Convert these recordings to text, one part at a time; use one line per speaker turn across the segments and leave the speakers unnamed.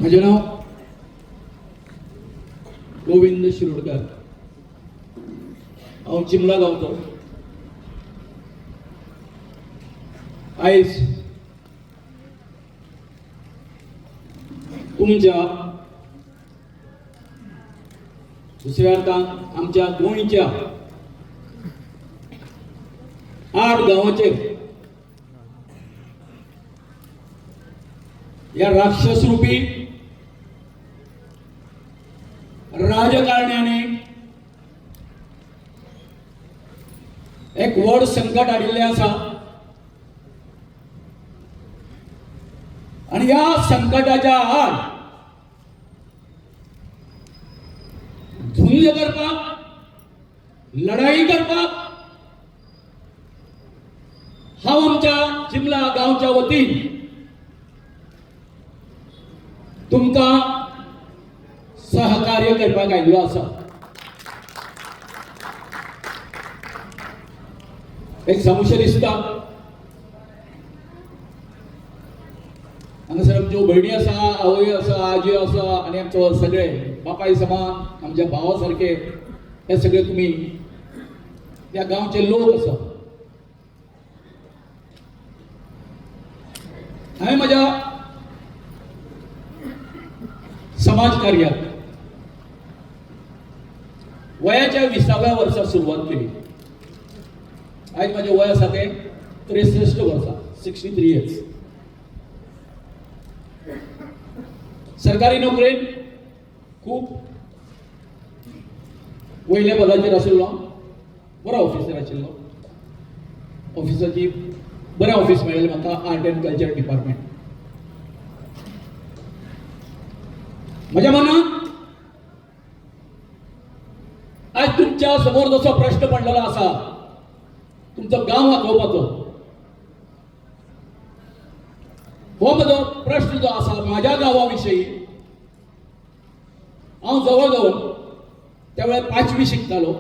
म्हजें नांव गोविंद शिरोडकर. हांव चिमला गांवचो. आयज तुमच्या दुसऱ्या अर्थान आमच्या गोंयच्या 8 गांवाचेर ह्या राक्षस रूपी राजकारण्यांनी एक व्हड संकट हाडिल्लें आसा आनी ह्या संकटाच्या आड झुंज करपाक, लढाई करपाक हांव आमच्या चिमला गांवच्या वतीन तुमकां सहकार्य करपाक आयिल्लो आसा. एक समस्या दिसता हांगासर आमच्यो भयणी आसा, आवय आसा, आजी आसा आनी आमचो सगळे बापाय समान आमच्या भावा सारके हे सगळे तुमी ह्या गांवचे लोक आसा. हांवें म्हज्या समाज कार्याक वयाच्या 20व्या वर्सा सुरवात केली. आयज म्हजें वय आसा तें 63 वर्सां, 63 इयर्स. सरकारी नोकरेन खूब वयल्या पदाचेर आशिल्लो, बरो ऑफिसर आशिल्लो. ऑफिसाची बरें ऑफिस मेळ्ळें म्हाका, आर्ट अँड कल्चर डिपार्टमेंट. म्हज्या मनात आज तुमच्या समोर जसो प्रश्न पडलेलो आसा, तुमचो गांव वाचोवपाचो हो म्हजो प्रश्न जो आसा माझ्या गांवा विशयी, हांव जवळ जवळ त्या वेळार 5वी शिकतालो.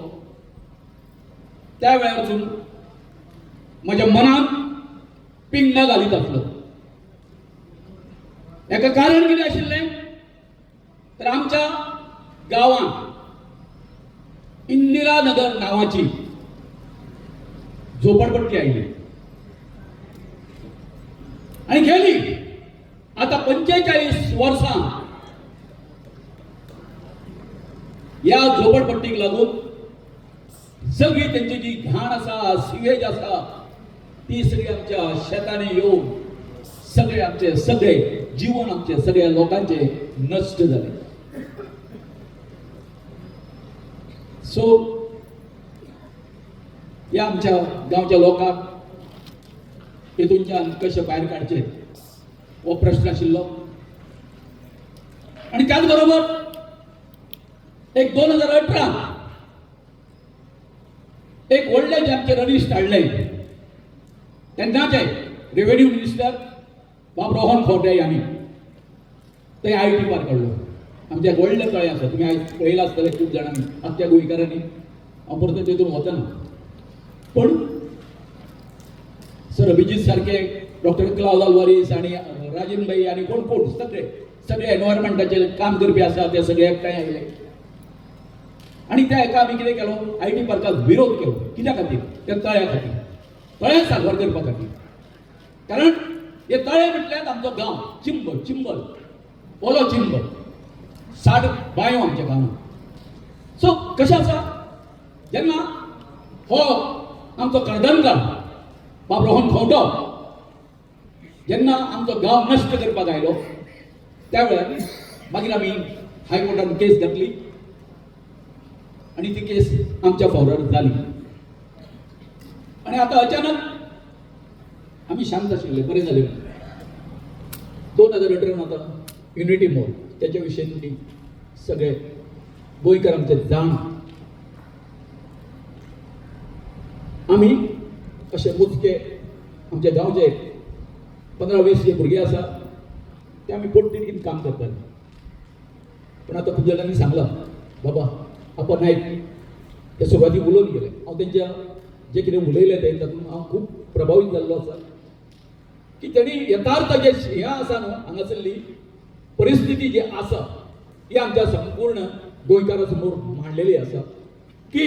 त्या वेळारसून म्हज्या मनात पिंगणां घालीत आसलो. हेका कारण कितें आशिल्लें तर आमच्या गांवांत इंदिरा नगर नांवाची झोपडपट्टी आयली आनी गेली आतां 45 वर्सां ह्या झोपडपट्टीक लागून सगळी तेंची जी घाण आसा, सिवेज आसा, ती सगळी आमच्या शेतांनी येवन सगळे आमचे सगळे जीवन आमचे सगळ्या लोकांचे नश्ट जाले. सो ह्या आमच्या गांवच्या लोकांक हेतूनच्यान कशें भायर काडचें हो प्रश्न आशिल्लो. आनी त्याच बरोबर एक 2018 एक व्हडले जे आमचे रनिस्ट हाडले तेन्नाचे रेव्हेन्यू मिनिस्टर बाब रोहन खंवटे यांनी ते I T park काडलो. आमचे व्हडले तळें आसा, तुमी आयज पळयलां आसतलें खूब जाणांनी, आख्ख्या गोंयकारांनी. हांव परत तेतून वचना, पण सर अभिजीत सारके, डॉक्टर क्लावज आल्वारीस आनी राजेंद्र भाई आनी कोण कोण सगळे सगळे एनवायरमेंटाचेर काम करपी आसा ते सगळे एकठांय आयले आनी त्या हेका आमी कितें केलो, I T पार्काक विरोध केलो. कित्या खातीर? त्या तळ्या खातीर, तळ्याक साल्वार करपा खातीर. कारण हे तळे म्हटल्यार आमचो गांव चिंबल, चिंबल ओलो चिंबल, 60 बांयो आमच्या गांवांत. सो कशें आसा, जेन्ना हो आमचो कर्दनकार बाब रोहन खंवटो जेन्ना आमचो गांव नश्ट करपाक आयलो त्या वेळार मागीर आमी हायकोर्टान केस घातली आनी ती केस आमच्या फावरार जाली. आनी आतां अचानक आमी शांत आशिल्ले, बरें जालें. 2018 आतां युनिटी मॉल त्याच्या विशयी सगळे गोंयकार आमचे जाण. आमी अशे मोजके आमच्या गांवचे 15-20 जे भुरगे आसा ते आमी पोटतिडकीन काम करताले. पण आतां खूब जाणांनी सांगलां, बाबा आपण नायक ते सुरवातीक उलोवन गेले. हांव तेंच्या जे कितें उलयलें तें तातूंत हांव खूब प्रभावीत जाल्लो आसा की तेणी यथार्थ जे हें आसा न्हू हांगासरली परिस्थिती जी आसा ही आमच्या संपूर्ण गोंयकारा समोर मांडलेली आसा की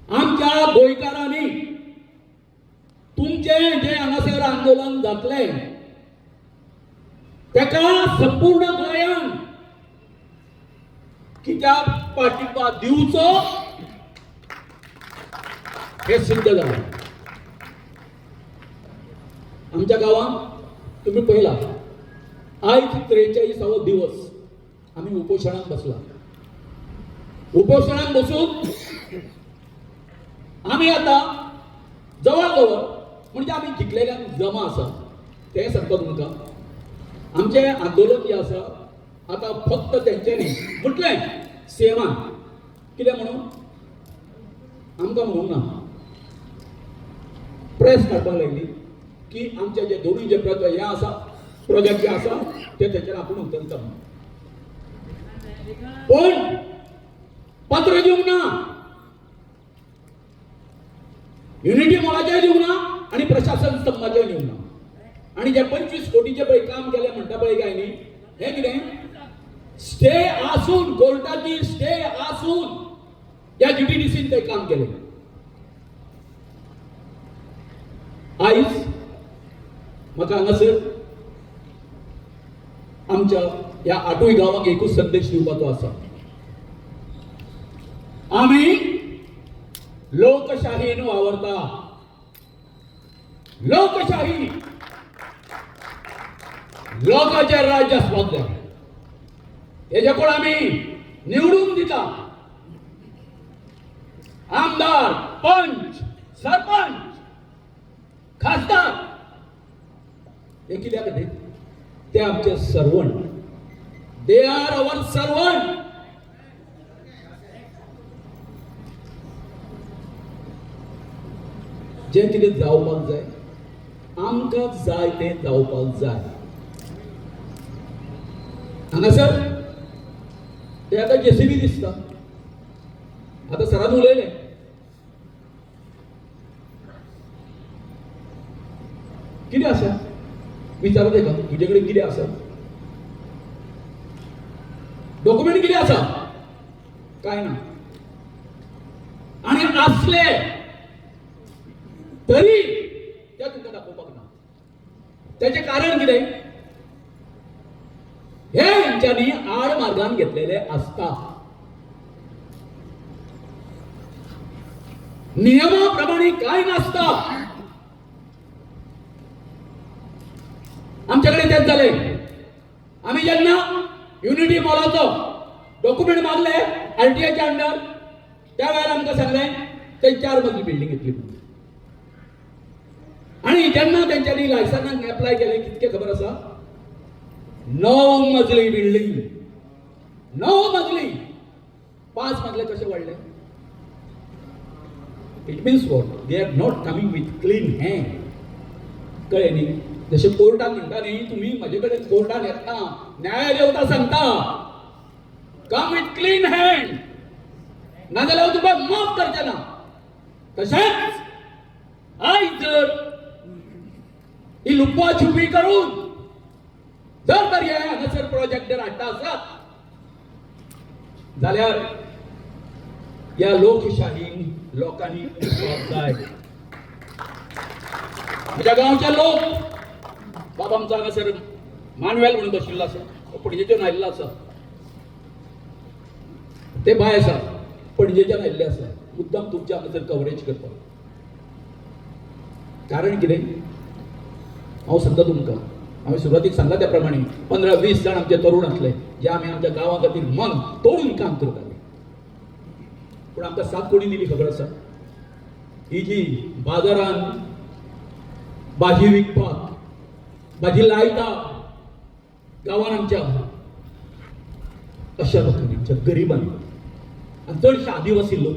आमच्या गोंयकारांनी तुमचें जें हांगासर आंदोलन जातलें तेका संपूर्ण गोंयान कित्याक पाठिंबा दिवचो हे सिद्ध जालें. आमच्या गांवांत तुमी पळयला आयज 43वो दिवस आमी उपोशणाक बसला. उपोशणाक बसून आमी आतां जवळ जवळ म्हणजे आमी जिखलेल्यांक जमा आसा तें सांगता तुमकां. आमचें आंदोलन जें आसा आतां फक्त तेंच्यांनी म्हटलें सीएमान कितें म्हणून आमकां म्हणूंक ना, प्रेस काडपाक लागली की आमचे जे दोनूय जे हे आसा प्रोजेक्ट जे आसा ते तेंच्यान आपूण उचलता म्हणून. पण पत्र दिवंक ना, युनिटी मॉलाचें दिवंक ना आनी प्रशासन स्तंभाचें दिवंक ना. आनी जे 25 कोटीचें पळय काम केलें म्हणटा पळय काय न्ही, हें कितें स्टे आसून कोर्टाची स्टे आसून ह्या जीटीडीसीन तें काम केलें. आयज म्हाका हांगासर आमच्या ह्या आठूय गांवांक एकूच संदेश दिवपाचो आसा, आमी लोकशाहीन वावरता. लोकशाही लोकांचें राज्य आसपाक जाय, हेजे कोण आमी निवडून दिता आमदार, पंच, सरपंच, खासदार, हे कित्याक खातीर? ते आमचे servant, they are our servant. जें कितें जावपाक जाय आमकां जाय तें जावपाक जाय. हांगासर ते आतां जेसीबी दिसता, आतां सरान उलयलें, कितें आसा विचारत तेका तुजे कडेन कितें आसा, डॉक्युमेंट कितें आसा, काय ना. आनी आसले तरी ते तुमकां दाखोवपाक ना. तेचें कारण कितें, हे हेंच्यांनी आड मार्गान घेतलेले आसता. नियमा प्रमाणे काय नासता. आमच्याकडे तेच जालें. आमी जेन्ना युनिटी मॉलाचो डॉक्युमेंट मागले आरटीआयच्या अंडर, त्या वेळार आमकां सांगलें ते 4 मजली बिल्डिंग घेतली म्हणून. आनी जेन्ना तेंच्यांनी लायसनाक एप्लाय केलें कितकें खबर आसा, 9 मजली बिल्डिंग, 9 मजली, 5 मजले कशे वाडले? It means what, they are not coming with clean hand. कळ्ळें न्ही? जशें कोर्टान म्हणटा न्ही, तुमी म्हजे कडेन कोर्टान येतना न्यायदेवता सांगता कम विथ क्लीन हँड, नाजाल्यार हांव तुका माफ करचें ना. तशेंच आयज जर ही लुपवा छुपी करून जर तर हे हांगासर प्रोजेक्ट जर हाडटा आसत जाल्यार ह्या लोकशाहीन लोकांनी उठपाक जाय. म्हज्या गांवचे लोक, बाबा आमचो हांगासर मानवेल म्हणून बशिल्लो आसा, तो पणजेच्यान आयिल्लो आसा, ते बाय आसा पणजेच्यान आयिल्ले आसा मुद्दाम तुमच्या हांगासर कवरेज करपाक. कारण कितें हांव सांगता तुमकां, हांवें सुरवातीक सांगला त्या प्रमाणे 15-20 जाण आमचे तरुण आसले जे आमी आमच्या गांवा खातीर मन तोडून काम करताले. पूण आमकां साथ कोणी दिली खबर आसा? ही जी बाजारान भाजी विकपाक भाजी लायता गांवान आमच्या अशा लोकांनी, आमच्या गरिबांनी आनी चडशे आदिवासी लोक.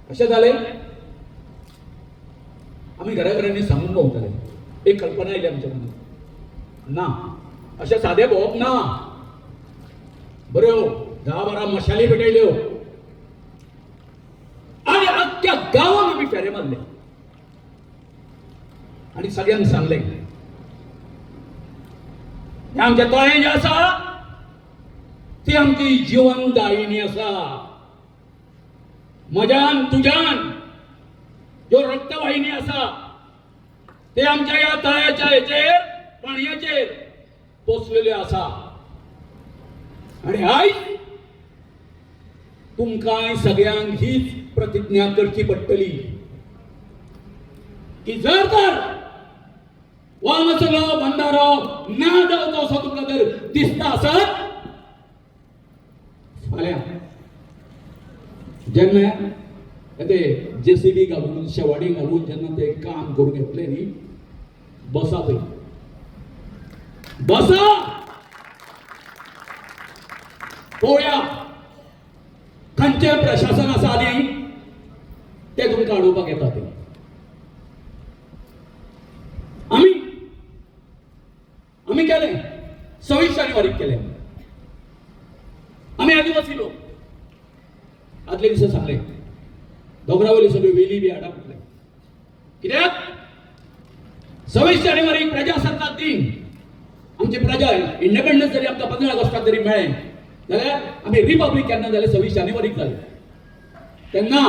अशें जालें आमी घरा घरांनी सांगून भोंवताले. एक कल्पना आयली आमच्या मनात, ना अशें सादें भोंवप ना, बऱ्यो 10-12 मशाली पेटयल्यो आनी अख्ख्या गांवान आमी फेरे मारले आनी सगळ्यांक सांगलें आमचें तळें जें आसा ती आमची जिवनदायिनी आसा. म्हज्यान तुज्यान ज्यो रक्तवाहिनी आसा ते आमच्या ह्या तळ्याच्या हेचेर पाणयाचेर पोसलेल्यो आसा. आनी आयज तुमकां सगळ्यांक हीच प्रतिज्ञा करची पडटली की जर तर हो हांगासरलो बंदारो ना जावचो असो तुमकां जर दिसता आसत, फाल्यां जेन्ना ते जेसीबी घालून शेवाडी घालून जेन्ना ते काम करून येतले न्ही, बसा थंय बसा, पळोवया खंयचें प्रशासन आसा आनी ते तुमकां अडोवपाक येता. ते आमी आमी केलें 26 जानेवारीक केलें. आमी आदिवासी लोक आदले दिसा सांगले दोंगरावयली सगळी वेली बी हाडा म्हटलें, कित्याक 26 जानेवारी प्रजासत्ताक दिन. आमची प्रजा इंडिपेंडन्स जरी आमकां 15 ऑगस्टाक जरी मेळ्ळें जाल्यार आमी रिपब्लीक केन्ना जालें, 26 जानेवारीक जालें. तेन्ना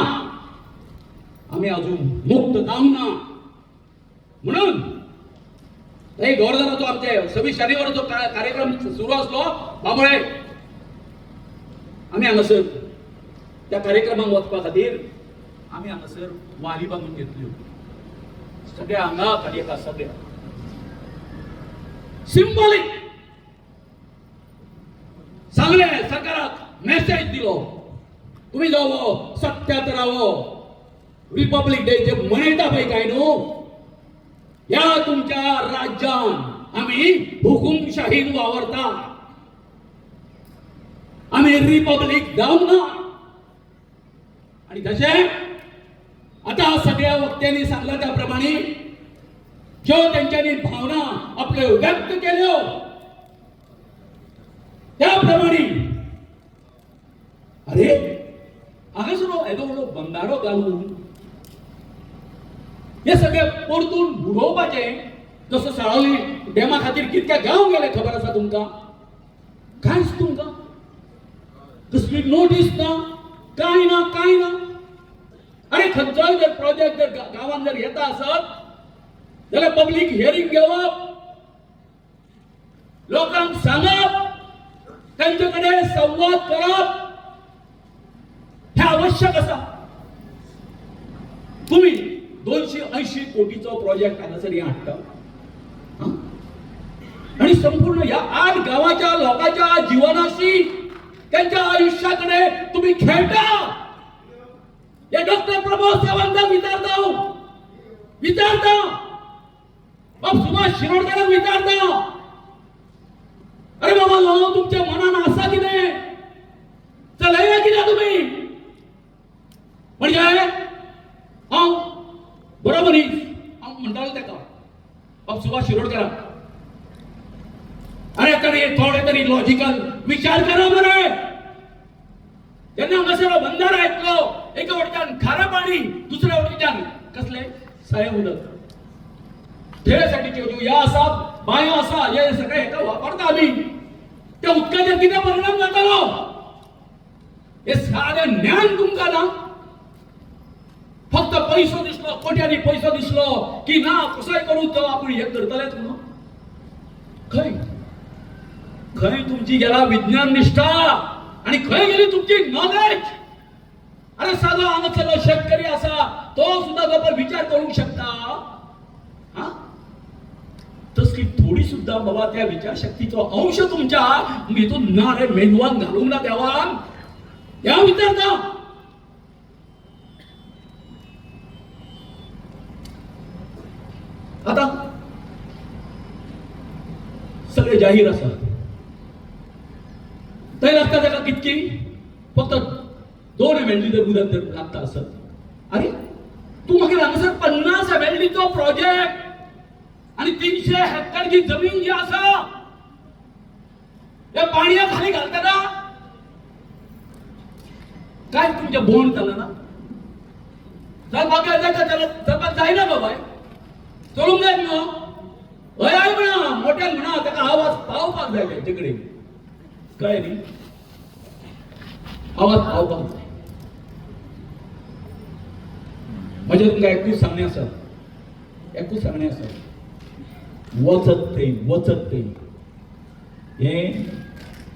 आमी अजून मुक्त जावंक ना, म्हणून हे गव्हर्नराचो आमचे 26 जानेवारीचो कार्यक्रम सुरू आसलो बांबोळे, आमी हांगासर त्या कार्यक्रमाक वचपा खातीर आमी हांगासर वाली बांदून घेतल्यो सगळ्या हांगा खाली एका सगळ्या सिंबॉलिक सांगले सरकाराक मेसेज दिलो, तुम्ही जावो 77वो रिपब्लिक डे जे मनयता पळय काय न्हू, ह्या तुमच्या राज्यान आमी हुकुमशाहीन वावरता, आमी रिपब्लिक जावंक ना. आणि तशें आता सगळ्या वक्त्यांनी सांगला त्या प्रमाणे ज्यो तेंच्यांनी भावना आपल्यो व्यक्त केल्यो त्याप्रमाणे, अरे हांगासर येदो व्हडलो बंदारो घालून हे सगळे परतून बुडोवपाचें, जसो साळोली डॅमा खातीर कितक्या गांव गेले खबर आसा तुमकां, कांयच तुमकां कसली नोटीस ना, कांय ना, कांय ना. अरे खंयचोय जर प्रोजेक्ट जर गांवांत जर येता आसत जाल्यार पब्लीक हियरींग घेवप, लोकांक सांगप, तेंचे कडेन संवाद करप हे आवश्यक आसा. तुमी 280 कोटीचो प्रोजेक्ट हांगासर हे हाडटा आणि संपूर्ण ह्या 8 गांवाच्या लोकांच्या जिवनाशी त्यांच्या आयुष्या कडेन तुम्ही खेळटा. हे डॉक्टर प्रमोद सावंताक विचारता, विचारता बाब सुभाष शिरोडकरांक विचारता, अरे बाबा नो तुमच्या मनान आसा कितें, चलयना कितें तुमी? म्हणजे हांव बरोबर न्ही, हांव म्हणटालो ताका बाब सुभाष शिरोडकराक, अरे तरी थोडे तरी लॉजिकल विचार करा मरे. जेन्ना हांगासर बंदारा येतलो, एका वटेच्यान खारें पाणी, दुसऱ्या वटेच्यान कसले साये उदक, थेसाठी ज्यो ह्या आसा बांयो आसा, हे सगळे हेका वापरता आमी, त्या उदकाचेर कितें परिणाम जातलो हे सादें ज्ञान तुमकां ना. फक्त पयसो दिसलो, कोट्यांनी पयसो दिसलो की ना कसोय करूं तो आपूण हें करतलेच म्हणून. खंय खंय तुमची गेला विज्ञान निष्ठा आणि खंय गेली तुमची नॉलेज? अरे सादो हांगासरलो शेतकरी आसा तो सुद्दां जो पळय विचार करूंक शकता, हा तसली थोडी सुद्दां बाबा त्या विचारशक्तीचो अंश तुमच्या हितून ना रे, मेंदवान घालूंक ना देवान, ह्या विचारता. आता सगळे जाहीर आसा, थंय लागता ताका कितकी, फक्त 2 MLD जर उदक जर लागता आसत, अरे तूं मागीर हांगासर 50 MLDचो प्रोजेक्ट आणि 300 हेक्टरची जमीन जी आसा त्या पाणया खाली घालतना काय तुमच्या बोंड चलना, चलपाक जाय, चलपाक जायना बाबा, चलूंक जाय न्हू, हय हय म्हणा. मोठ्यान म्हणा, ताका आवाज पावपाक जाय तेंचे कडेन, कळ्ळें न्ही? आवाज पावपाक जाय. म्हजें तुमकां एकूच सांगणें आसा, एकूच सांगणें आसा, वचत थंय, वचत थंय हें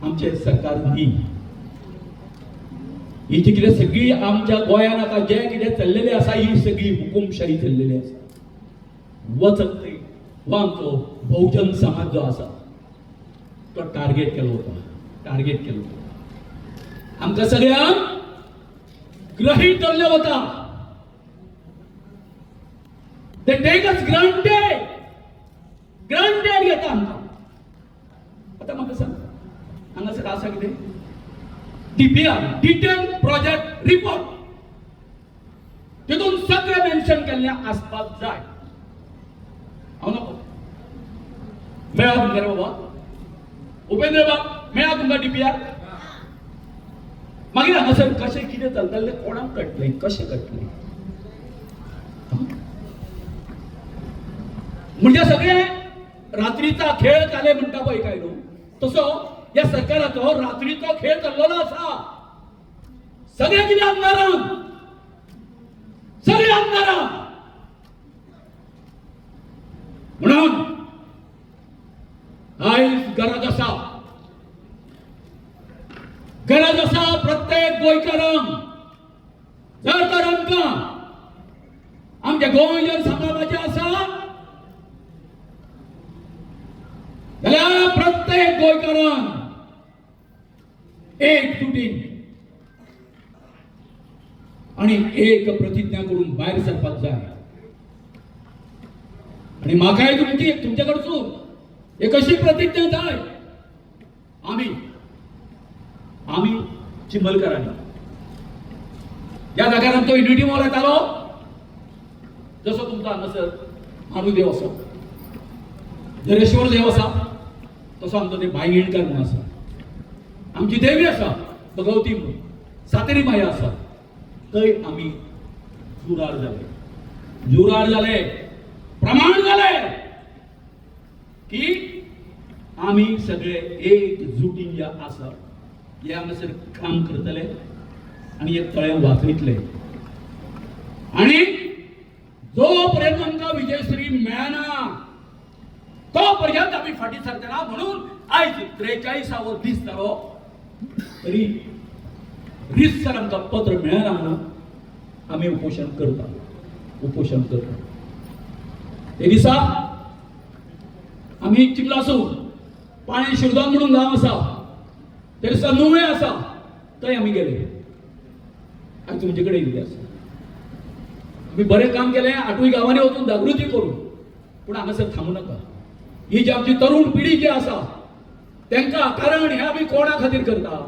आमचें सरकार न्ही. ही जी कितें सगळी आमच्या गोंयान आतां जें कितें चल्लेलें आसा ही सगळी हुकुमशाही चल्लेली आसा. वचत थंय हो आमचो बहुजन समाज जो आसा तो टार्गेट केलो वता, टार्गेट केलो वता. आमकां सगळ्यांक गृहीत धरलें वता. They take us granted, granted घेता आमकां. आतां म्हाका सांग, हांगासर आसा कितें? डीपीआर, डिटेल प्रोजेक्ट रिपोर्ट, तितून सगळें मेन्शन केल्लें आसपाक जाय. हांव नको मेळा तुमकां रे बाबा उपेंद्र बाब, मेळा तुमकां डीपीआर. मागीर हांगासर कशें कितें चलतलें कोणाक कळटलें? कशें कळटलें? म्हणजे सगळे रात्रीचा खेळ चाले म्हणटा पळय काय न्हू, तसो या सरकाराचो रात्रीचो खेळ चल्लेलो आसा. सगळे कितें अंधारान, सगळे अंधारान. म्हणून आयज गरज आसा, गरज आसा प्रत्येक गोंयकारांक, जर तर आमकां आमचें गोंय जर सांबाळपाचें आसा जाल्यार प्रत्येक गोंयकारान एकजुटीन आणि एक प्रतिज्ञा करून भायर सरपाक जाय. आणि म्हाकाय तुमची तुमच्या कडसून एक अशी प्रतिज्ञा जाय, आमी आमी चिंबलकारांनी ज्या जाग्यार आमचो युनिटी मॉल येतालो, जसो तुमचो हांगासर मारुदेव आसा, दरेश्वर देव आसा, तसो आमचो ते बायगिणकार म्हणून आसा, आमची देवी आसा भगवती म्हणून, सातेरी माया आसा, थंय आमी जुरार जाले, जुरार जाले, प्रमाण जाले की आमी सगळे एकजुटीन जे आसा हे हांगासर काम करतले आनी हे तळें वाचयतले. आनी जो पर्यंत आमकां विजयश्री मेळना तो पर्यंत आमी फाटीं सरचे ना. म्हणून आयज 43वो दीस जालो तरी रितसर आमकां पत्र मेळना म्हणून आमी उपोशण करता, उपोशण करता. ते दिसा आमी चिखलासून पाणी शिरदोन म्हणून गांव आसा, ते दिसा नुवें आसा, थंय आमी गेले आनी तुमचे कडेन येयल्ले आसा. आमी बरें काम केलें, आठूय गांवांनी वचून जागृती करून, पूण हांगासर थांबू नाका. ही जी आमची तरुण पिढी जी आसा तांकां, कारण हें आमी कोणा खातीर करता,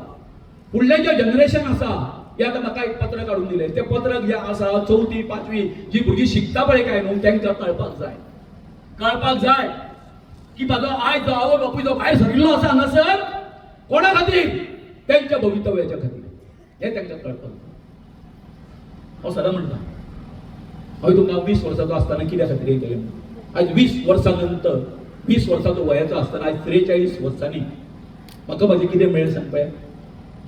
फुडलें जें जनरेशन आसा, हें आतां म्हाका एक पत्र काडून दिलें, तें पत्रक जें आसा चवथी पांचवी जी भुरगीं शिकता पळय काय न्हू, तांकां कळपाक जाय, कळपाक जाय की म्हाजो आयज जो आवय बापूय जो भायर सरिल्लो आसा हांगासर कोणा खातीर, तेंच्या भवितव्याच्या खातीर, हें तांकां कळपाक जाय. हांव सदां म्हणटा, हांवें तुमकां 20 वर्साचो आसतना कित्या खातीर हें केलें म्हणून. आयज 20 वर्सां नंतर, 20 वर्साचो वयाचो आसतना आयज 43 वर्सांनी म्हाका म्हाजें कितें मेळ्ळें सांग पळया,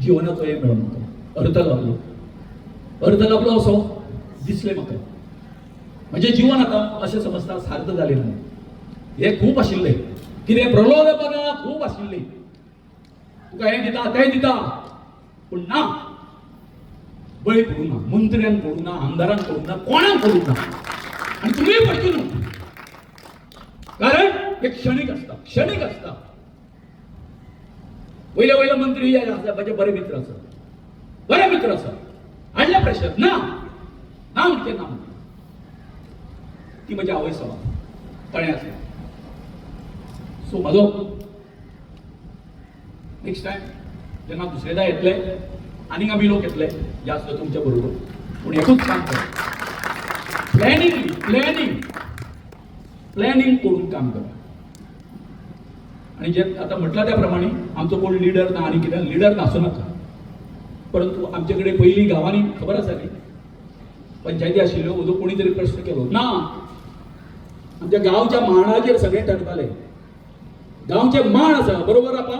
जिवनाचो हें मेळ्ळो म्हाका, अर्थ लाभलो, अर्थ लाभलो असो दिसलें म्हाका. म्हजें जीवन आतां अशें समजता सार्थ जालें म्हणून. हें खूब आशिल्लें कितें प्रलोभनां खूब आशिल्लीं, तुका हें दिता तें दिता, पूण ना, बळी पडूं ना, मंत्र्यांक पडूं ना, आमदारांक पडूं ना, कोणाक पडूं ना, आनी तुमीय पडचो न्हू, कारण हे क्षणीक आसता, क्षणीक आसता. वयले वयले मंत्री हे आसा, म्हजे बरे मित्र आसा, बरे मित्र आसा, हाडले प्रेशर ना, ना म्हणचे ना म्हणचे, ती म्हजी आवय सभा तळें आसा. सो म्हाजो नेक्स्ट टायम जेन्ना दुसरेदा येतले आनीक आमी लोक येतले जास्त तुमच्या बरोबर, पूण एकूच काम करा, प्लॅनिंग, प्लॅनिंग, प्लॅनिंग करून काम करा. आणि जे आता म्हटलं त्याप्रमाणे आमचो कोण लिडर ना आनी कितें लिडर नासूं नाका, परंतु आमचे कडेन पयलीं गांवांनी खबर आसा न्ही पंचायती आशिल्ल्यो, अजून कोणी तरी प्रश्न केलो ना, आमच्या गांवच्या मांडाचेर सगळें ठरतालें. गांवचे माण आसा, बरोबर आपा?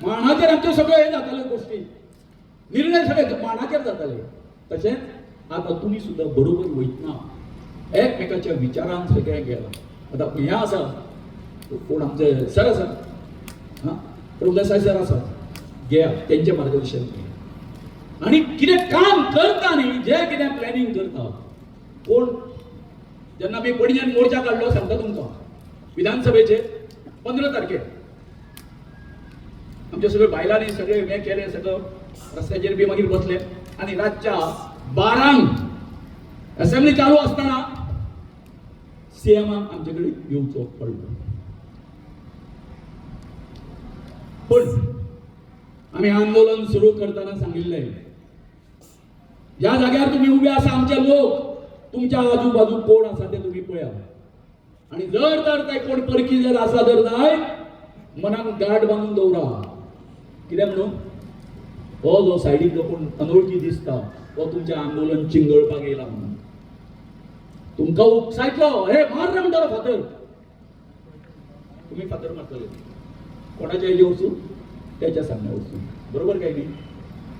माणाचेर आमचे सगळे हे जाताले, गोष्टी निर्णय सगळे माणाचेर जाताले. तशेंच आता तुमी सुद्दां बरोबर वयतना एकमेकाच्या विचारान सगळें गेलां. आतां हें आसा, कोण आमचे सर आसा, हां, प्रभुदेसाय सर आसा, घेया तेंचें मार्गदर्शन घेया आनी कितें काम करता न्ही, जें कितें प्लॅनिंग करता. कोण जेन्ना आमी पणजेन मोर्चा काडलो, सांगता तुमकां, विधानसभेचे 15 तारखेर आमच्या सगळे बायलांनी सगळे हें केलें, सगळं रस्त्याचेर बी मागीर बसले आनी रातच्या 12 असेंब्ली चालू आसतना सीएमाक आमचे कडेन येवचो पडलो. पण आमी आंदोलन सुरू करतना सांगिल्लें, ज्या जाग्यार तुमी उबे आसा आमचे लोक, तुमच्या आजूबाजू कोण आसा ते तुमी पळया आनी जर तर ते कोण परकी जर आसा जर जाय, मनाक गाठ बांदून दवरा. कित्याक म्हणून हो जो सायडीक जो कोण अनोळखी दिसता हो तुमचें आंदोलन चिंगळपाक येयला म्हणून तुमकां उकसायतलो. हे मार रे म्हणटलो फातर, तुमी फातर मारतले कोणाच्या हेजेर वचून, त्याच्या सांगण्या वचून, बरोबर काय न्ही?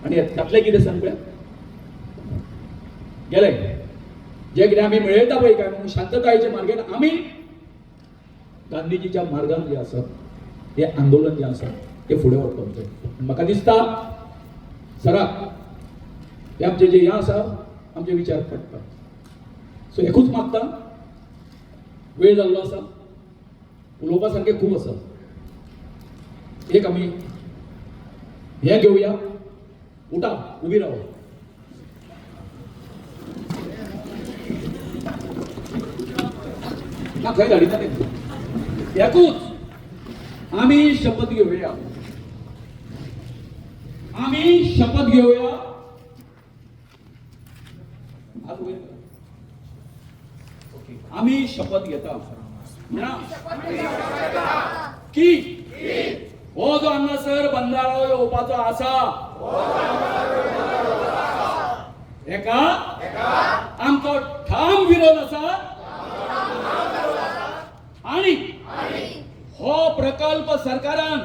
आनी जातलें कितें सांगपया गेले, जे कितें आमी मेळयता पळय काय म्हणून शांततायेच्या मार्गान आमी गांधीजीच्या मार्गान जे आसा हे आंदोलन जें आसा तें फुडें व्हरपाक जाय. म्हाका दिसता सराक हे आमचे जे हें आसा आमचे विचार पडटा. सो एकूच मागता, वेळ जाल्लो आसा, उलोवपा सारकें खूब आसा. एक आमी हें घेवया, उठा, उबी रावा. ना खंय धाडिना तेंकां. एकूच आमी शपथ घेवया, आमी शपथ घेवया. हात वयर करा. ओके, आमी शपथ घेता म्हणा की हो जो हांगासर बंधारो येवपाचो आसा एका आमचो ठाम विरोध आसा आणि हो प्रकल्प सरकारान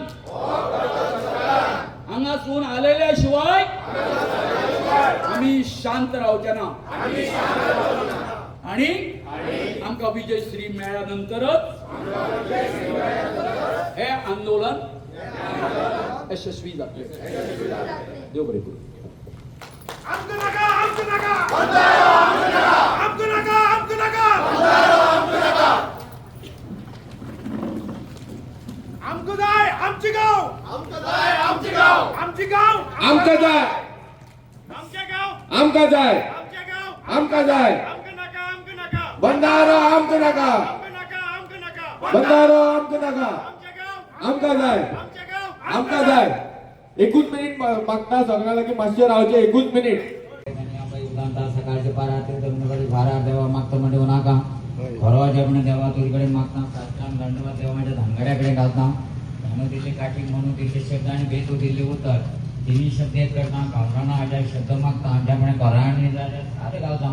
हांगासून आलेल्या शिवाय आमी शांत रावचे ना आणि आमकां विजयश्री मेळ्ळ्या नंतरच हे आंदोलन यशस्वी जातले. देव बरें करूं.
आमकां नाका, आमकां नाका, आमकां नाका, आमकां नाका, आमकां जाय आमची गांव,
आमकां जाय आमची गांव,
आमची गांव,
आमकां जाय,
आमचे गांव,
आमकां जाय,
आमचे गांव,
आमकां जाय,
आमकां नाका, आमकां नाका,
बंधारो आमकां नाका,
आमकां नाका, आमकां नाका,
बंधारो आमकां नाका,
आमचे गांव,
आमकां जाय,
आमचे गांव,
आमकां जाय. एकूच मिनीट मागता सगळ्यां लागीं, मातशें रावचें एकूच मिनीट.
सकाळचे पारा ते भारा देवा मागता म्हणजे नाका खरो जेवण देवा तुझ्याकडे मागता, साष्टांग दंडवत देवा माझ्या धांगड्याकडे घालता. धानू दिले काठी, म्हणू दिले शब्द आणि बेतू दिले उतर, तिन्ही शब्द येत करता. गावराना आज्या शब्द मागता, ज्याप्रमाणे घराणी जाल्या सारे घालता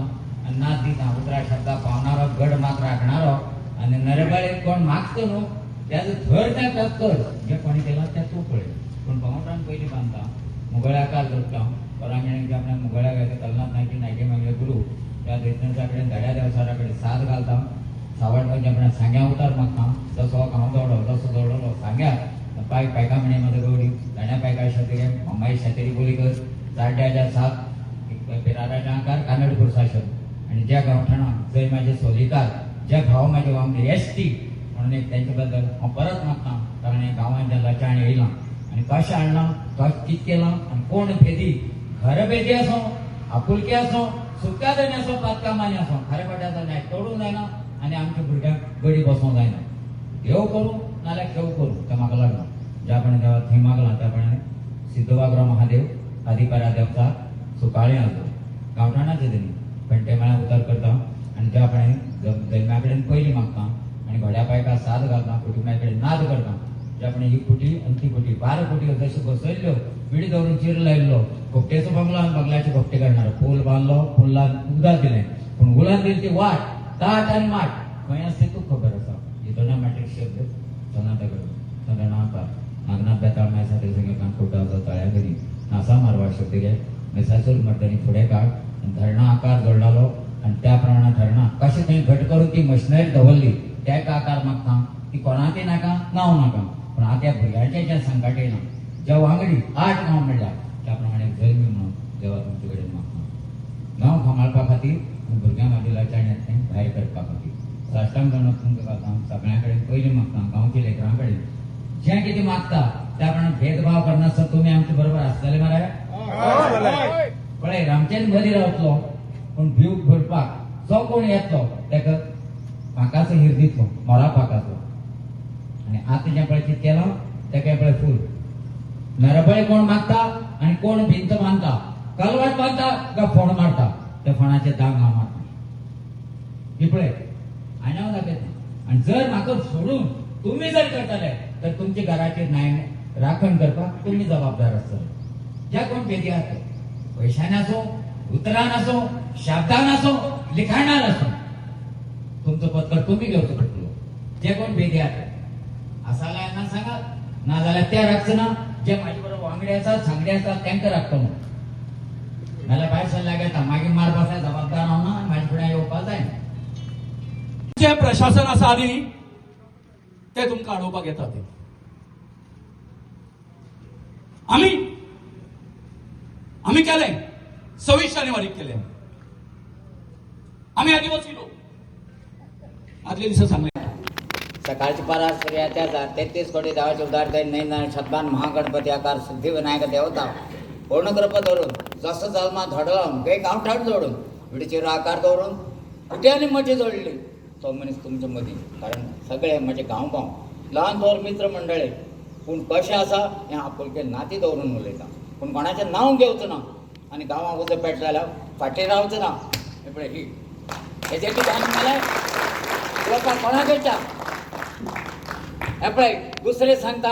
आणि नाद दिता. उतरा शब्दा पावणारो गड माग राखणारो आणि नरबळे कोण मागतो न्हू त्याचं थर त्या कर, जे कोणी केला त्या तू पळय. पूण पावटान पयलीं बांदता मुगळ्याकार जोडटा परांगणे आपल्या मुगळ्या घालता. कलनाथ नायकी नायके मागले गुरु त्या दैत्यांच्याकडे धड्या देवसाराकडे साथ घालता. सावडगांवच्या आपल्या सांग्या उतार मागता, जसो हांव दवडो तसो दवडलो सांग्यार पाय पायका म्हणे म्हजो गवडी धाण्या पायका शेतरी अम्माई शेतरी बोली कर चाड्याच्या सात पेराराच्या आकार कानड पुरसा. आणि ज्या गांवठाणाक जंय माझे सोलिकार ज्या भाव माझे वांगडी एस टी म्हणून एक त्यांच्याबद्दल हांव परत मागता, कारण हे गांवांत ज्या लचाण येयलां आनी कशें हाडलां, कशें कितें केलां आनी कोण भेदी, खरें भेदी आसूं, आपुलकी आसूं, सुक्या धनी आसूं, पातकामानी आसूं, खरें पट्याचो न्याय तोडूंक जायना आनी आमच्या भुरग्यांक गडी बसोवंक जायना. देव करूं नाल्यार खेव करूं तें म्हाका लागना. ज्या प्रमाणे देवा थंय मागलां त्या प्रमाणे सिद्धवागरो महादेव आदिपारा देवता सुकाळी आसो गांवठाणाचे धनी पेंटेमाळ्या उतार करता आनी त्या प्रमाणे जल्म्या कडेन पयलीं मागता आनी घोड्या पायका साद घालता, कुटुंबा कडेन नाद करता. ज्या प्रमाणे ही कुटी आनी ती कुटी 12 कुटी जश्यो बसयल्ल्यो विडी दवरून चिर लायल्लो खोपटेचो बंगलो आनी बंगल्याचे खोपटे काडणार पूल बांदलो, पुलान उदक दिलें पूण उलान दिली ती वाट ताट आनी माट खंय आसता तुका खबर आसा. ही दोना माटेक शब्द सनातन. आसा ते सगळे काणकोटा तळ्या करी नासा मारपाक शकता गे मिसासूर मर्दनी फुडें काड आनी धरणां आकार जोडलालो आनी त्या प्रमाणे धरणां कशें थंय घट करून ती मशिनरी दवरली तेका आकार मागता ती कोणाकय नाका नांव नाका. पूण आतां ह्या भुरग्यांचें जें संकट येयलां ज्या वांगडी 8 गांव मेळ्ळ्या त्या प्रमाणे जल्मी म्हणून देवा तुमचे कडेन मागता गांव सांबाळपा खातीर आनी भुरग्यां म्हाजी लचाण येतलें भायर करपा खातीर साश्टांग जावन तुमकां घालता सगळ्यां कडेन पयलीं मागता गांवच्या लेकरां कडेन जें कितें मागता त्या प्रमाणे भेदभाव करनासतना तुमी आमचे बरोबर आसतले मरे. पळय रामचेन मदीं रावतलो पूण भीव भरपाक जो कोण येतलो ताका पाकाचो हिर दितलो मोरा पाकाचो. आनी आतां जें पळय कितें केलां ताका पळय फूल नरबळी कोण मागता आनी कोण भिंत बांदता कलवाट बांदता काय फोण मारता त्या फोणाचे दांग हांव मारता ही पळय आनी हांव दाखयता. आनी जर म्हाका सोडून तुमी जर करतले तर तुमच्या घराचेर न्याय राखण करपाक तुमी जबाबदार आसतले. ज्या कोण भेदी आसा पयशान आसूं उतरान आसूं शब्दान आसूं लिखाणान आसूं तुमचो पत्कर तुमी घेवचो पडटलो. जे कोण भेदी आसा आसा जाल्यार ना सांगात ना जाल्यार ते राखचो ना जे म्हाजे बरोबर वांगडी आसात सांगडे आसात तांकां राखतो म्हणून नाल्यार भायर सरल्यार घेता मागीर मारपा जबाबदार हांव ना म्हाजे फुडें येवपा जायना.
जे प्रशासन आसा न्ही ते तुमकां अडोवपाक येतात. आमी आमी केलें 26 जानेवारीक केलें. आमी आदिवासी लोक आदल्या दिसा सांगलें.
सकाळच्या पारार सूर्याच्या 33 कोटी देवाचे उदार ते नैन शतमान महागणपती आकार सिद्धिविनायक देवता पूर्णकृपा धरून जसो जल्मा धडलावन काही गांवठाण जोडून विडचेर आकार दवरून कुठे आनी मजी जोडली तो मनीस तुमच्या मदीं. कारण सगळे म्हजे गांव गांव ल्हान थोर मित्र मंडळे पूण कशें आसा हें आपुलके नाती दवरून उलयता पूण कोणाचें नांव घेवचो ना आनी गांवांक उजो पेट जाल्यार फाटीं रावचो ना. हे पळय ही हेजें कितें आनी जाल्यार उलोवपाक कोणाक येता हे पळय दुसरें सांगता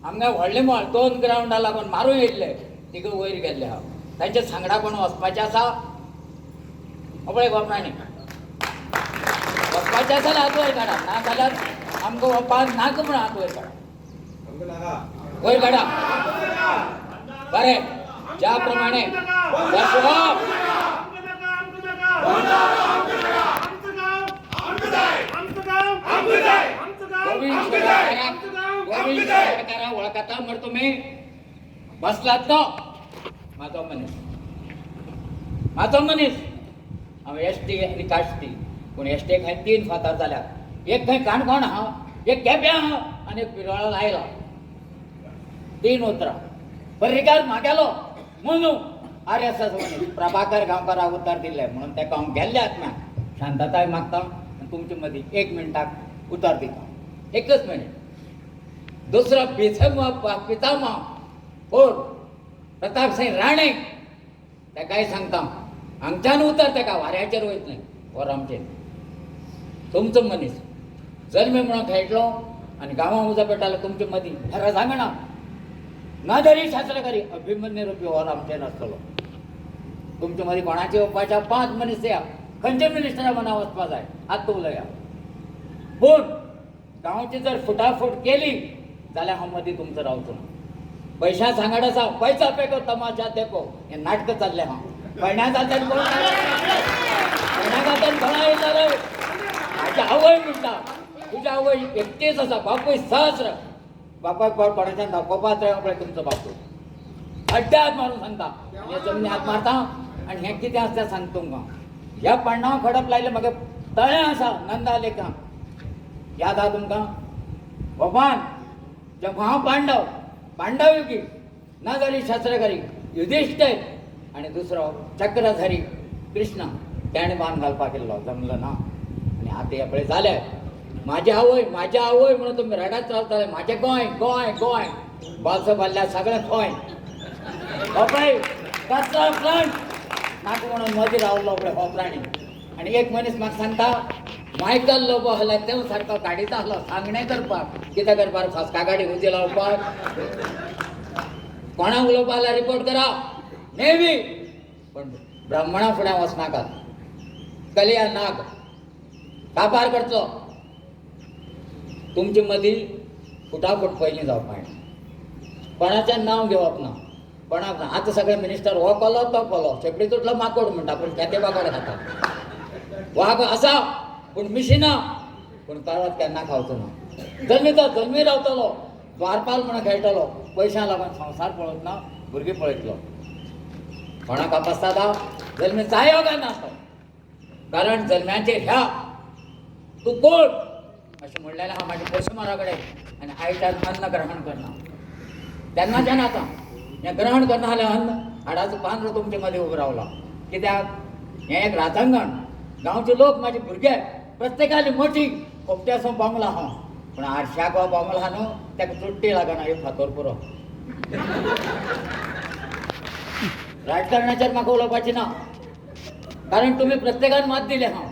आमगे व्हडलें मळ 2 ग्रावंडा लागून मारून येयल्ले तिगूय वयर गेल्ले आहा तांच्या सांगडा कोण वचपाचें आसा पळय गोपरांनी वचपाचें आसा जाल्यार हात वयर काडा ना जाल्यार आमकां वपार नाका म्हणून हात वयर काडा वयर काडा. बरें ज्या प्रमाणे गोविंद शेवटकारा वळखता मरे तुमी बसलात तो म्हाजो मनीस म्हाजो मनीस. हांव एसटी आनी काश्टी पूण एसटीक हांवें 3 फातर जाल्यात. एक खंय काणकोण आहा एक केप्यां आहा आनी एक पिरवळान आयला. 3 उतरां पर्रीकार म्हागेलो म्हणून RSS मनीस प्रभाकर गांवकाराक उतर दिल्लें म्हणून ताका हांव गेल्ले आत्म्याक शांतताय मागता आनी तुमचे मदीं 1 मिनटाक उतर दिता एकच मिनीट. दुसरो पितामह पितामह कोण प्रतापसिंह राणे ताकाय सांगता हांगच्यान उतर ताका वाऱ्याचेर वयतलें वर आमचेर तुमचो मनीस जल्मी म्हणून खेळटलो आनी गांवां उजो पेट्टालो तुमचे मदीं खरें सांगना ना तरी शास्त्र करी अभिमन्यू रुपी वर आमचेर आसतलो. तुमचे मदीं कोणाचे येवपाच्या 5 मनीस या खंयच्या मिनिस्टरा मना वचपा जाय आतां उलया. पूण गांवची जर फुटाफूट केली जाल्यार हांव मदीं तुमचो रावचो ना. पैशा सांगड आसा पैसा पेको तमाशा देखो हें नाटक चल्लें हांव पळण्या जात्यान कोण पळण्या जात्यान कोणा येयला रे म्हाजी आवय म्हणटा तुजी आवय एकटीच आसा बापूय सहस्र बापायक कोण कोणाच्यान दाखोवपाक जाय पळय तुमचो बापूय अड्ड्या हात मारून सांगता हे जमनी हात मारता आनी हें कितें आसा तें सांगता तुमकां. ह्या पण्णाव खडप लायलें म्हाका तळें आसा नंदा लेकां याद आहा तुमकां. भगवान जेव्हा हांव पांडव पांडव युगी ना जाली शास्त्रकारी युधिष्ठिर आनी दुसरो चक्रधारी कृष्ण ताणें बांद घालपाक केल्लो जमलो ना. आनी आतां हें पळय जालें म्हाजी आवय म्हाजी आवय म्हणून तुमी रडत रावताले म्हाजें गोंय गोंय गोंय बालसो बारल्या सगळें गोंय हो पळय कसलो प्लांट नाका म्हणून मदीं रावलो पळय हो प्राणी. आनी एक मनीस म्हाका सांगता मायकल लोबो आसल्यार तें सारको गाडीचो आसलो सांगणें करपाक कितें करपाक फस्का गाडी उजी लावपाक कोणाक उलोवपा जाल्यार रिपोर्ट करा नेवी पण ब्राह्मणा फुडें वचनाकात कलिया नाग काबार करचो. तुमचे मदीं फुटाफूट पयलीं जावपा जायना. कोणाचें नांव घेवप ना, कोणाक ना. आतां सगळे मिनिस्टर हो कोलो तो कोलो, शेपडी तुटलो माकोड म्हणटा, पूण खेते माकोड खाता. वाग आसा पूण मिशिना, पूण परत केन्ना खावचो ना. जल्मी तो जल्मी रावतलो, द्वारपाल म्हणून खेळटलो, पयशां लागून संवसार पळयत ना, भुरगीं पळयतलो. कोणाक कापास्ता जल्मी जायो काय ना तो, कारण जल्म्यांचेर ह्या तूं कोण अशें म्हणलेलें आहा म्हाज्या पशुमारा कडेन. आनी आयच्यान अन्न ग्रहण करना तेन्नाच्यान आतां हें ग्रहण करना जाल्यार अन्न हाडाचो पांदरो तुमचे मदीं उबो रावला. कित्याक हें एक राजांगण, गांवचे लोक म्हाजे भुरगे प्रत्येकाली मोठी खोपट्यासो बोंगला आहा, पूण आरशाक हो बोंगला आहा न्हू ताका चुट्टी लागना, एक फातोर पुरो. राजकारणाचेर म्हाका उलोवपाचें ना, कारण तुमी प्रत्येकान मात दिलें आहा,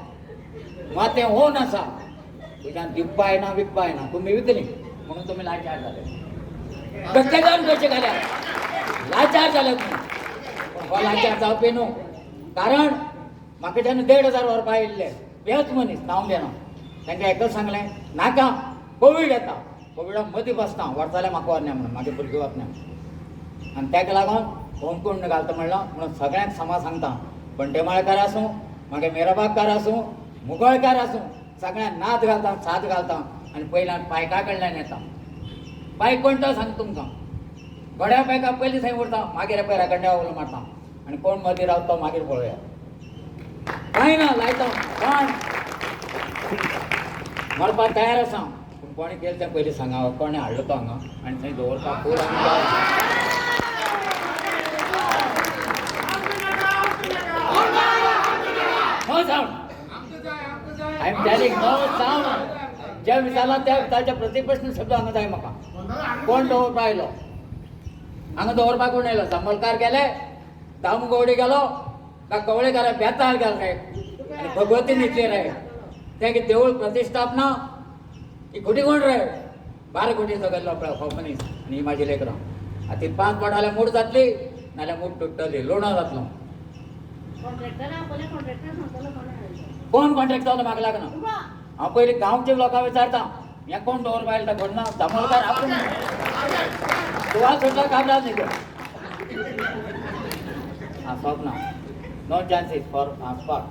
मात तें होवन आसा, तुज्यान दिवपाय ना विकपाय ना, तुमी विकली म्हणून तुमी लाचार जाले. प्रत्येकान पयशे घाल्या, लाचार जाले तुमी. पूण हो लाचार जावपी न्हू, कारण म्हाका जेन्ना 1500 व्हरपा आयिल्ले तेच मनीस, नांव घेना, तांकां एकच सांगलें नाका, कोवीड येता, कोविडा मदीं बसता, व्हरताले म्हाका व्हरना म्हणून, म्हागे भुरगीं वतना. आनी ताका लागून होमकुंड घालता म्हणलां म्हणून सगळ्यांक समा सांगता, बंटेमाळकार आसूं, मागीर मेराबागकार आसूं, मुगळकार आसूं, सगळ्यांक नाद घालता, साथ घालता. आनी पयल्यान पायका कडल्यान येता. पायक कोण तो सांगता तुमकां, गड्या पायका पयलीं थंय उरता, मागीर पळय राखंड्या उलो मारता, आनी कोण मदीं रावता तो मागीर पळोवया. कांय ना लायता, कोण मरपाक तयार आसा, पूण कोणें केलें तें पयलीं सांगा, कोणें हाडलो तो हांगा आनी थंय दवरपाक फूल. No sound. I am telling no sound. ज्या विचारला त्या ताच्या प्रतिप्रश्न शब्द हांगा जाय म्हाका. कोण दवरपा आयलो हांगा? दवरपाक कोण आयलो? जांबलकार गेले, दामू गवडी गेलो, का कवळेकार बेताळ गेलो रे, आनी भगवती न्हिदली रे, तें की देवूळ प्रतिष्ठापना ही खोटी कोण रे? 12 कोटीचो गेल्लो पळय हो मनीस आनी ही म्हाजी लेकरां. आतां ती 5 बोटां जाल्यार मूठ जातली, नाल्यार मूठ तुट्टली, लोणो जातलो. कोण कॉन्ट्रॅक्ट जालो म्हाका लागना. हांव पयलीं गांवच्या लोकांक विचारता, हें कोण दवरपा आयलो तो कोण ना. दामोलकार आपूण तुवा सुटलो काबराज न्ही तो आसप ना. नो चान्सीस फॉर आसपाक.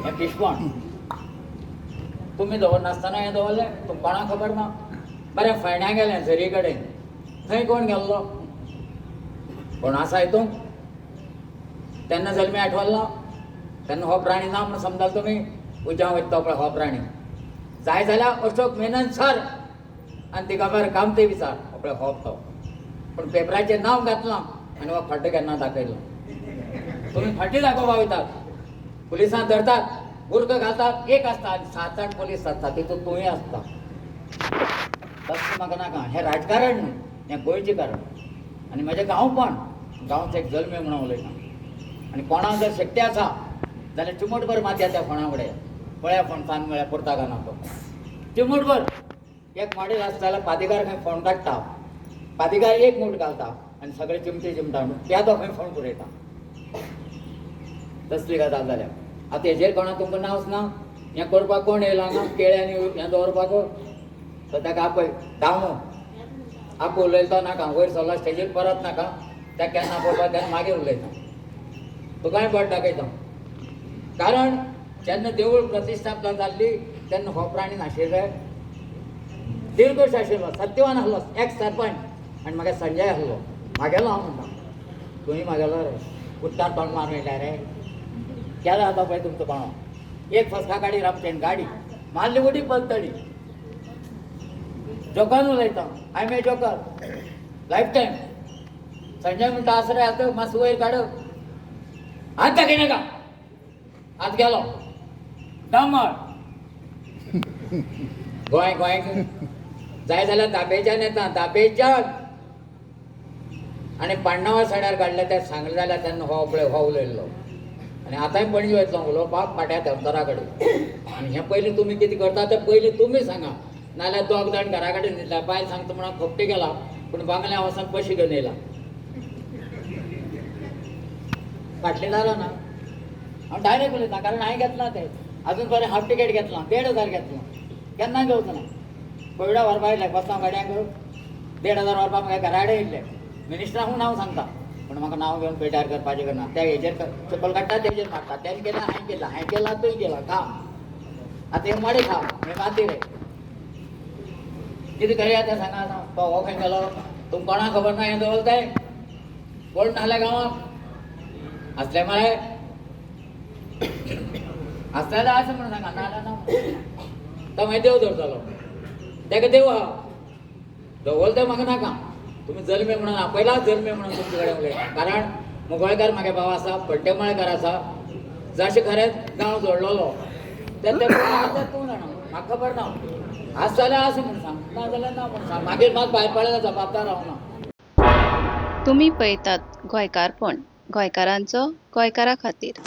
हें पिशपण तुमी दवरनासतना हें दवरलें, तुमकां कोणाक खबर ना. बरें फायण्या गेलें झरी कडेन, थंय कोण गेल्लो? कोण आसा हितून? तेन्ना जल्मी आठवल्लो तेन्ना हो प्राणी ना म्हणून समजाल तुमी. उज्या वयता तो पळय हो प्राणी जाय जाल्यार अशोक मेनन सर आनी दिगंबर कामते विचार, हो पळय हो तो. पूण पेपराचेर नांव घातलां आनी हो खड्डो केन्ना दाखयलो? तुमी फाटी दाखोवपा वयतात, पुलिसां धरतात, बुरखो घालतात, एक आसता आनी 7 8 पोलीस आसता, तितूंत तूंय आसता. तशें म्हाका नाका. हें राजकारण न्हू, हें गोंयचें कारण. आनी म्हजें गांवपण, गांवचो एक जल्मी म्हणून उलयता. आनी कोणाक जर शक्ती आसा जाल्यार चिमूटभर माती त्या फोंडा कडेन पळया, फोंड म्हळ्यार पुरता ना तो चिमूटभर. एक मॉडेल आसता जाल्यार पादिकार खंय फोंड काडटा, पादिकार एक मूठ घालता आनी सगळे चिमटे चिमटा त्या तो खंय फोंड पुरयता. तसली गजाल जाल्या. आतां हेजेर कोणाक तुमकां नांवच ना. हें करपाक कोण येयला हांगा केळ्यांनी हें दवरपाक? तर ताका आपय दामू आपू उलयता नाका, वयर सरला स्टेजीर परत नाका, त्या केन्ना पळोवपाक तेन्ना मागीर उलयता, तुकाय बोट दाखयता. कारण जेन्ना देवूळ प्रतिष्ठापना जाल्ली तेन्ना हो प्राणी नाशिल्ले, दीर्घोश आशिल्लो, सत्यवान आसलो, एक्स सरपंच. आनी म्हाका संजय आसलो म्हागेलो. हांव म्हणटा तुमी म्हागेलो रे, उदकान तोंड मारून येयल्या रे, केला आतां पळय तुमचो कोणो एक फसका गाडी रामचेन गाडी मारली उडी पलतडी. जोकान उलयता, I am a joker life time. Sanjay म्हणटा आसा रे, आतां मातसो वयर काड, हात दाखयनाका. हात गेलो दमळ गोंय गोंय जाय जाल्यार दाबेच्यान येता, दाबेच्यान. आनी पांडवा साड्यार काडले ते सांगले जाल्यार तेन्ना हो पळय हो उलयल्लो. आनी आतांय पणजे वयतलो उलोवपाक पाट्या देवतरा कडेन. आनी हें पयलीं तुमी कितें करता तें पयलीं तुमी सांगा, नाल्यार दोग जाण घरा कडेन न्हिदला, बायल सांगता म्हणून खोपटे गेला, पूण बांगल्या वचून पयशे घेवन येयला, फाटलें जालो ना. हांव डायरेक्ट उलयता, कारण हांवें घेतलां तें अजून बरें हाफ टिकेट घेतलां, 1500 घेतलां, केन्ना घेवचो ना. कोविडा व्हरपा येयले बसता गाडयांक 1500 व्हरपाक म्हाका घरा कडेन येयल्ले. मिनिस्टराकूय नांव सांगता पूण म्हाका नांव घेवन पेटार करपाचें करना. त्या हेजेर चप्पल काडटा, तेजेर मारता. तेणें केलां, हांवें केलां, हांवें केलां, तुवें केलां, खा आतां हें मडें खा, हें माती रे. कितें करया तें सांगा आतां. तो हो खंय गेलो तुमकां कोणाक खबर ना. हें दवरताय कोण नासल्या गांवांत आसले मरे, आसले जाल्यार आसा म्हणून सांगा, ना ना. तो मागीर देव धरतलो तेका, देव आहा दवरता म्हाका नाका. तुमी जल्मे म्हणून आपयलाच, जल्मे म्हणून तुमचे कडेन उलयता, कारण मुगोळकार म्हागे भाव आसा, पड्डेमळकार आसा. जशें खरेंच गांव जोडलेलो ते ते तूं जाणा, म्हाका खबर ना. आसा जाल्यार आसा म्हूण सांग, ना जाल्यार ना म्हूण सांग. मागीर मात भायर पडल्यार जबाबदार हांव ना.
तुमी पळयतात गोंयकारपण, गोंयकारांचो गोंयकारा खातीर.